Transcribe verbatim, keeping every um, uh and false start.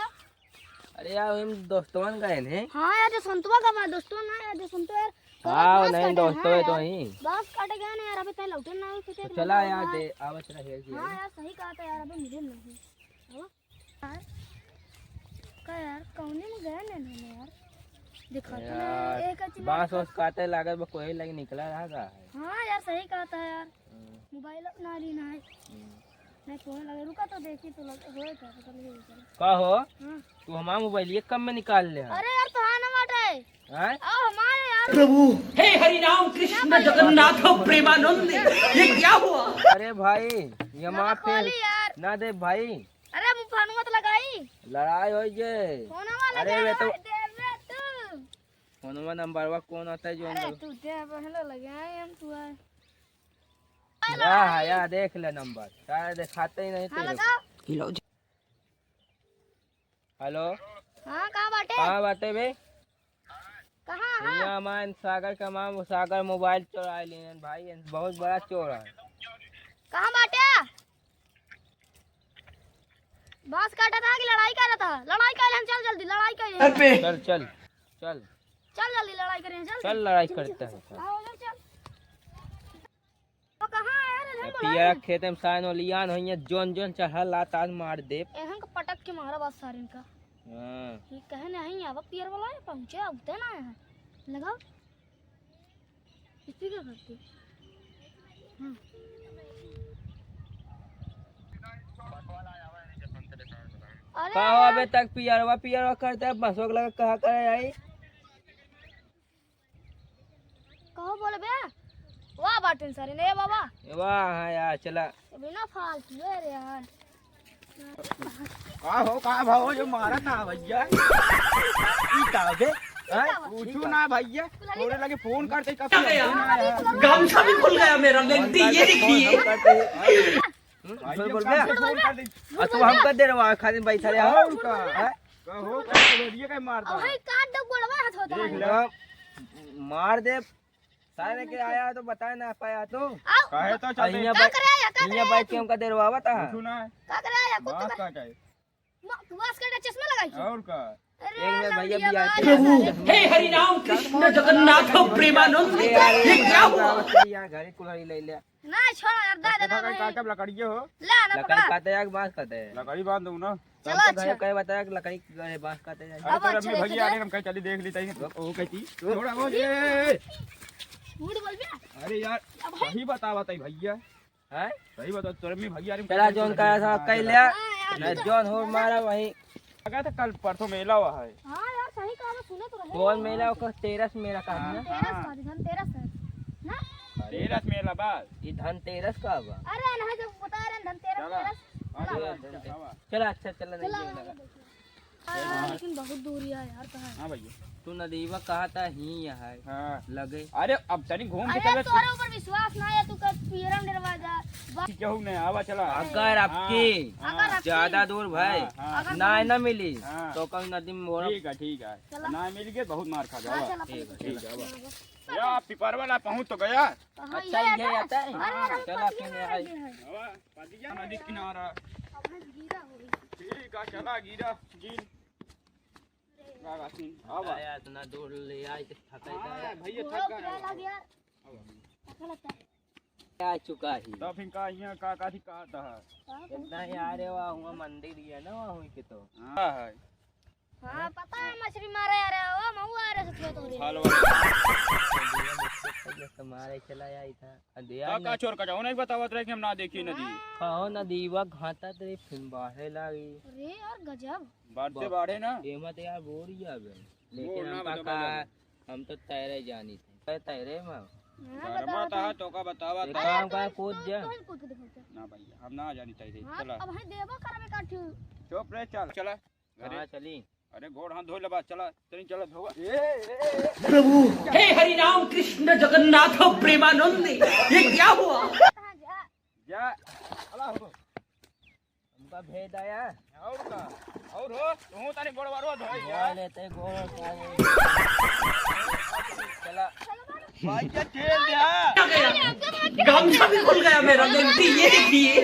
अरे यार, हम दोस्तवन गए ने। हाँ यार, जो संतवा का बा, दोस्तवा ना यार, जो संतवा यार, हाँ, बस नहीं, काटे, दोस्तवा हाँ तो यार। ही। बस काटे गए ना यार, अभी तक लौटे ना, तो चला यार, दे, आवत रहे जी। हाँ यार, सही कहा था यार, अभी मिले नहीं। अब यार, का यार, कौने में गए ना इन्होंने यार? दिखा तो यार, नहीं, एक अची बांस ना। वांस काटे लागत बा, कोई लगे निकला रहा का है? हाँ यार, सही कहा था यार। हम्म। मोबाइल ना ली ना है। हम्म। नहीं, फोन लगे, रुका तो देखी तो लग-, होए का, पता नहीं होए का। का हो? हाँ। तू हमार मोबाइल ये कम में निकाल ले है? अरे यार, तो हाँ ना बाटे। हैं? आओ, हमारे यार। प्रभु। हे हरि राम कृष्ण जगन्नाथ प्रेमानंद, ये क्या हुआ? अरे भाई, ये ना माँ पे खोली यार। ना दे भाई। अरे, मुँह फोन मत लगाई। लड़ाई होई जे। फोनवा अरे, लगा वे तो दे बे तू। फोनवा नंबरवा कौन आता है जो अरे, अंदर? तू दे, पहले लगे आए हम तू आए। या, या, देख ले नंबर। सारे दिखाते ही नहीं हाँ, तेरे को। लगाओ। हेलो। हाँ, कहाँ बाटे? कहाँ बाटे बे? कहाँ, हाँ? यहाँ मान सागर का माम, सागर मोबाइल चोरा लेन भाई, बहुत बड़ा चोर है। कहाँ बाटे? बांस काटा था कि लड़ाई कर रहा था? लड़ाई कर लेन, चल जल्दी, लड़ाई कर लेन। अबे। चल, चल, चल। चल जल्दी, लड़ाई करें, चल। चल, लड़ाई चल, करते चल, हैं, चल। चल। आओ, चल, चल। तो कहाँ है रे, ए, हम पियरा बोला खेते में साइन ओलियान होइए, जोन जोन चढ़ल लात आज मार देब। एहन के पटक के मारा बस सारिन का। हाँ। ये कहे नहीं आवा पियर वाला है, पहुँचे आते ना है। लगाओ। स्पीकर करके। हाँ। अरे का हो यार। अबे तक पियरवा पियरवा करते, बसोक लगा कहा करे आई। कहो बोले बे? वाह बाटिन सारे ने बाबा। ए वाह, हाँ यार, चला। अबे ना फालतू है रे यार। का हो, का भाव जो मारा था भैया? ई का बे? हैं? पूछू ना भैया, तोरे लगे फोन करते कब से? गमछा भी खुल गया मेरा, गलती ये देखिए। हम्म, भाई, बोल, ये बोल बे। काम से फोन कर दे। आ, तू हमका देरवा खातिर बैठा रहे हो। और का? हैं? कहो, का बोलिए, का मारता? अबे काट दो गोड़वा हाथ होता देख है। ले। मार दे। सारे के आया तो बताए ना पाया तू। आओ। काहे तो चल रही? का करे आया, का करे आया तू? हमका देरवावा था। पूछू ना। का करे आया, कुत्ता बांस का? काटा है। मा-, बांस काटा चश्मा लगाई के। और का? अरे एक मिनट भैया, लौंडिया भी आए बांस थे। सारे। हे हरि राम कृष्ण जगन्नाथ प्रेमानंद, ये क्या हुआ? यहाँ घरे कुल्हाड़ी ले ले। ना, छोड़ यार, दे, दे, दे, काटब लकड़िए हो। ले ना, लकड़ी पकड़ा। काटे या कि बांस काटे? लकड़ी बांध दो ना। चलो, तब तो अच्छा। घरे कहे बताया कि लकड़ी, अरे, बांस काटे जाए। अरे, अब तोर अच्छा, अम्मी भगी देखो आ रही, तो। हम कहीं चली देख ली तई। ओ, कहती, छोड़ा, ओ, ए, ए, ए। झूठ बोल बे। अरे यार, अब है। सही बतावा तई भैया। हैं? सही बताओ, तोर अम्मी भगी आ रही, हम चला, कहीं जोन चली कहा था, देख ली। कह लिया। हाँ, यार, ना, तो जोन हो मारा वहीं। लगा था कल परसों मेला हुआ है। हाँ यार, सही कहा, मैं सुने तो रहे। कौन मेला? ओकर तेरस मेला का हाँ, ना? तेरस हाँ। का, धनतेरस है ना? तेरस मेला बा। ये धनतेरस का बा? अरे नहीं, जब बता रहे हैं धनतेरस, चला। तेरस। हाँ, चला, चला, चला। चला। चला, अच्छा, चला, नहीं चला, चला। आगे देखिए। हाँ यार, लेकिन बहुत दूर है यार, कहाँ है? हाँ भैया। तू नदीवा कहा था ही यहाँ है। हाँ। लगे। अरे, अब तनी घूम के अरे, चले। तोरे ऊपर विश्वास ना है, तू कर पियरम डरवा जा। बा- केहू नहीं, आवा चला। अगर हाँ, आपकी हाँ। अगर आपकी ज्यादा दूर भाई, हाँ, हाँ। अगर ना दूर ना मिली, हाँ। तो कल नदी में मोड़ा। ठीक है, ठीक है। चला। ना मिल के बहुत मार खा हाँ, जावा। चला, ठीक है, ठीक है, ठीक है। आवा। या पिपरवा ला पहुँच तो गया। हाँ, अच्छा, ये ये आता है। आता है? अरे, हाँ, अरे, चला, पतिया फिर ना आई। लगे है। आवा, पतिया नदी किनारा। अब हम गीरा हो गई। ठीक है, चला गीरा, गिर। का बात नहीं? आवा। आया इतना दूर ले आए के थकाई हाँ, का। भैया, गोड़ों थक गया। गिरा लग यार। आवा। अच्छा लगता है। आ चुका ही। तो फिर का यहाँ का, का थी कहा था? इतना ही आ रहे, वहाँ हुआ मंदिर ही है ना, वहाँ हुई के तो। हाँ, है। हाँ, पता है, मछली मारे आ रहे हो, मऊ आ रहे से खेत हो रहे। हाल वाला। तो मारे चला आई था। आ दिया का, ना। का चोर का जाओ, नहीं बतावत रहे कि हम ना देखी नदी। कहो नदीवा घाटा तेरे फिन बाढ़े लागी। अरे यार, गजब। बाढ़ते बा-, बाढ़े ना। एमा तो यार बोर ही आवे। लेकिन बोर ना हमका बता का, पावे। हम तो तैरे जानी थे। तै-, तैरे में। हाँ, डरमा बतावत था, है। तो का बतावत एक था। काम कर, कूद जा। तो ही कूद के दिखाओ। ना भैया, हम ना जानी तैरे। हाँ, चला। अब है देवा करबे काठी। चुप रे, चल, चला। घरे। हाँ, चली। अरे गोड़ हाथ धो लेबा, चला, तनी चला धोवा। ए, ए, ए, ए। प्रभु। हे हरि राम कृष्ण जगन्नाथ प्रेमानंद, ये क्या हुआ? कहाँ जा? जा। चला हो। हमका भेज आया। और का? और हो? तू तनी गोड़ वारो धो धोवा यार। लेते गोड़ का। चला। भाई ये खेल दिया। गमछा भी खुल गया मेरा, गलती ये देखिए।